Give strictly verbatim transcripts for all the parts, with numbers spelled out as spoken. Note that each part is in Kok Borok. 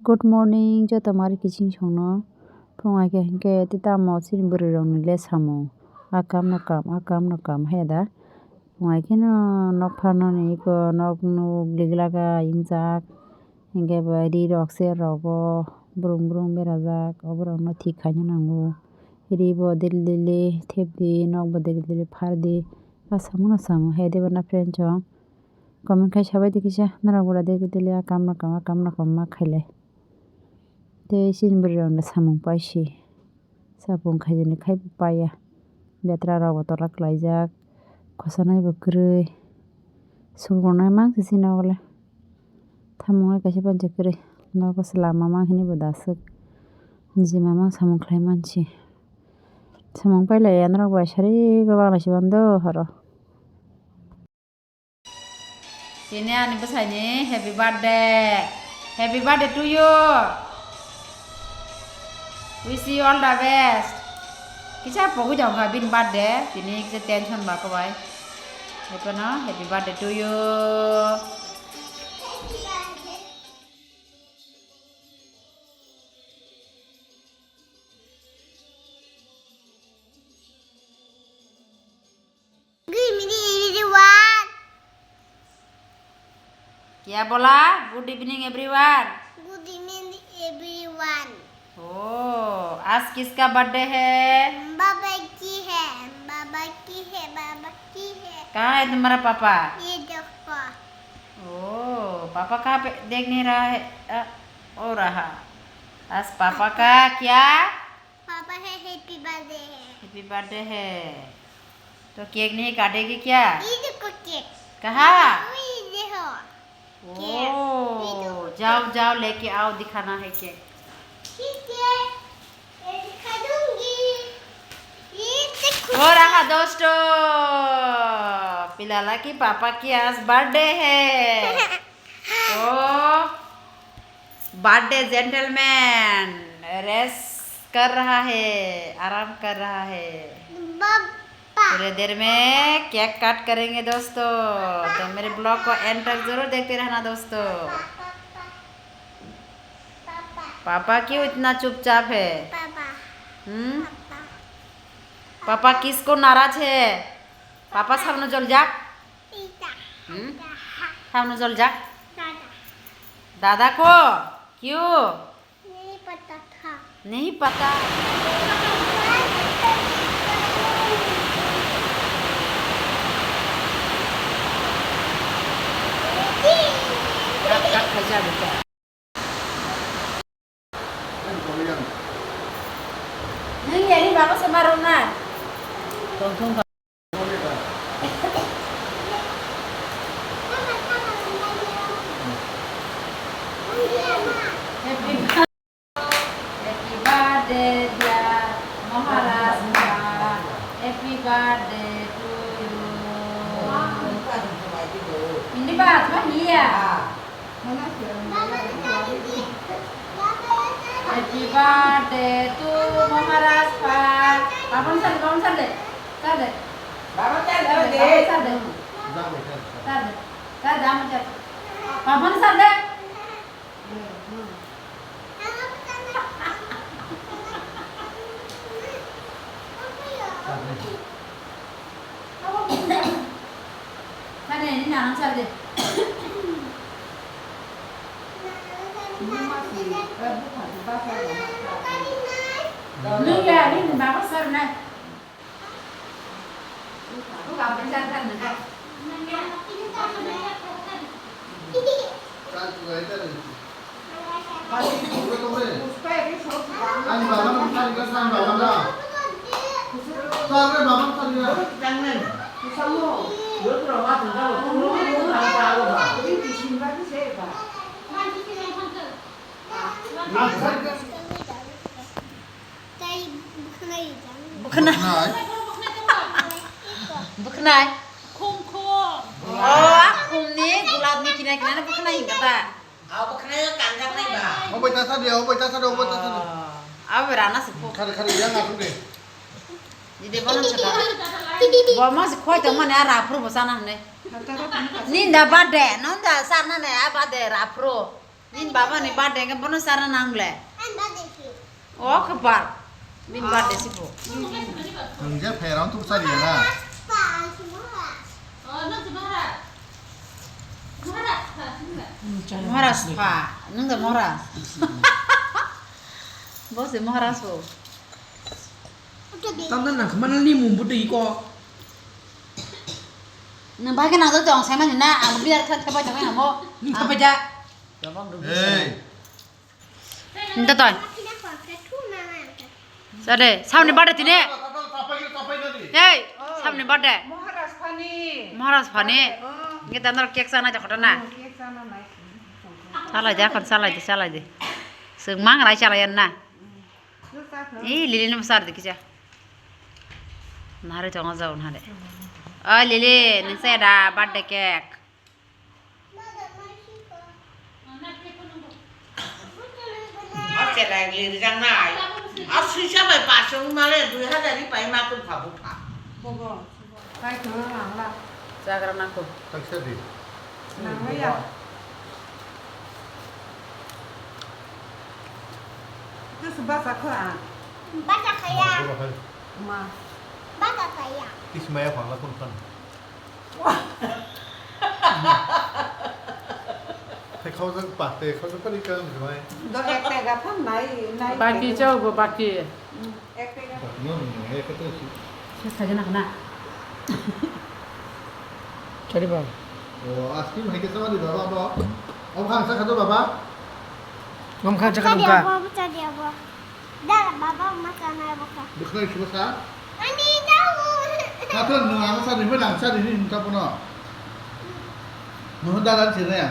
Good morning, joto mari kiching songno. Phung hai khe hinkhe tei tamo chini bwrwi rokni le samung. A kam no kam, a kam no kam he da. Phung hai kheno nok pharnani eko nok nuk liglak a ingjak. Hinkhe bo ri rok ser rogo brum brum berajak, oborokno thik khaina nango. Ri bo deli deli thepdi, nok bo deli deli phardi. A samung no samung he de bana friend chong. Comment khai sabai di kisa, norok bura deli deli a kam no kam, a kam no kam ma khailai. Tei chini bwrwi rok no samung paisi. Sapung khaijani khai bo paiya. Betra rok bo tola kwlaijak. Khosanai bo kwrwi. Sukurunai mang sisi nogo le. Thamungnai kaisa pansa kwrwi. Nogo se lama mang hini bo daswk. Niji mamang samung khlai mansi. Samung pailaiya norok bai sari go banglaisi bondo horo. Tini ani bwsaini happy birthday. Happy birthday to you. Wish you all the best. Kisa pogwi jokha bini birthday. Tini kisa tension ba kobai. Happy no, happy birthday to you. Good evening, everyone. क्या बोला? Good evening, everyone. Good evening, everyone. ओ, आज किसका बर्थडे है? बाबा की है, बाबा की है, बाबा की है। कहाँ है तुम्हारा पापा? ये देखो। ओ, पापा कहाँ पे? देख नहीं रहा है। अ, ओ रहा। आज पापा का क्या? पापा है, हैप्पी बर्थडे है। हैप्पी बर्थडे है। तो केक नहीं काटेगी क्या? ये देखो केक। कहाँ? ये देखो। केक। ये देखो ओ, जाओ, केक। जाओ, लेके आओ, दिखाना है केक। ठीक है, ये दिखा दूंगी। ये देखो। हो रहा दोस्तों, पिलाला की पापा की आज बर्थडे है। तो बर्थडे जेंटलमैन रेस्ट कर रहा है, आराम कर रहा है। पापा। थोड़ी देर में केक कट करेंगे दोस्तों, तो मेरे ब्लॉग को एंड तक जरूर देखते रहना दोस्तों। पापा। पापा क्यों इतना चुपचाप है? पापा। हम्म? पापा। पापा किसको नाराज है? पापा सामने चल जा। पिता। हम्म? दादा। सामने चल जा। दादा। दादा को? क्यों? नहीं पता था। नहीं पता। काट, काट, खा जा बेटा। Nung yani baba se maro na. Happy birthday, dear Maharaj Baba. Happy birthday to you. Hindi ba? Thon liya. Happy birthday to Maharaj pa. Babon sar de, babon sar de. Sar de. Babon sar de. Sar de. Sar de. Sar de. Babon sar de. Nung ya, nini baba sar nai. Tei bwkhanai rijak. Bwkhanai. Bwkhanai. Bwkhanai. Khum khum. O, a khumni gulabni kinai kinai bwkhanai hinka ta. Abo khna kanjaknai ba. Obo ta sa de, obo ta sa de, obo ta sa de. Abo rana se pho. Khari khari yang aku de. Dide bono saka. Bo mas khoi to mane ara phuru bo sana hne. Ninda birthday, nonda sarna ne a birthday ra phuru. Nin baba ni birthday ke bono sarna nangle. O kepar. Nin birthday si bo. Nungja pherang tu sari ya na. Maharaj pha, nung da Maharaj. Bo se Maharaj ho. Tamda nang kemana ni mumbu tu iko. Nang bagi nang tu tong sai mani na, ang biar kan tepai tepai nang bo. Ni tepai ja. Hey. Nta toy. Sade, samni birthday tine. Hey, samni birthday. Maharaj phani. Maharaj phani. Oh. Nge tandar cake sana jakota na. Oh, cake sana nai. Salai de, akhon salai de, salai de. Seng mang rai salai na. Hmm. Lu sa kho. Ih, Lily ni besar de kisa. Nare tongo jao nare. Oh, Lily, neng saya da birthday cake. Aw chelai lir jang nai. Aw sisa bai pasung male dui hajar ri pai ma kum kha bupha. Bobo, kai thang lang la. Chagra nangkho. Taksa di. Nang ya. Tu sebab aku ah. Baca kaya. Ma. Baca kaya. Ismaya pangla kun kan. Hai khaujak pa, hai khaujak pa, ri kang jumai. Do ek tega tham nai, nai. Baki tega. Chau bo baki. Hmm, ek tega. No, no, no, ek tega si. Sis khaja na khana. Chari ba. O, aski mai ke sama di baba bo. Om khang sa khado baba. Om khang sa khado ka. Chari abo, chari abo. Dara baba ma sana baka. Bukhnai suba sa? Ani dawo. Kathon no ang sa ni mo nang sa ni ni ta pono. No dara chire ya.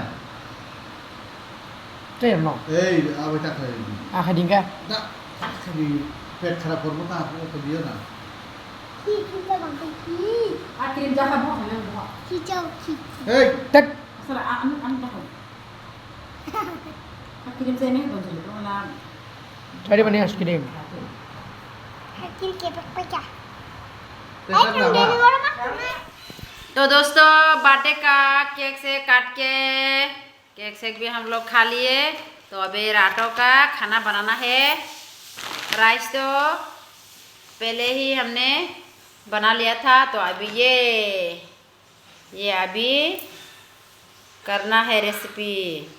Te no. Ei, abai ta khai. A khai dingka. Da khai pet khara porbo ta ko ko dio na. Ki ki ta bang ki. A krim ja kha bo khana bo. Ki chau ki. Ei. Tet. Sala an an ta. Tadi mana es krim? तो दोस्तों, बर्थडे का केक से काट के, cake shake भी हम लोग खा लिए। तो अभी रातों का खाना बनाना है। राइस तो पहले ही हमने बना लिया था, तो अभी ये ये अभी करना है रेसिपी।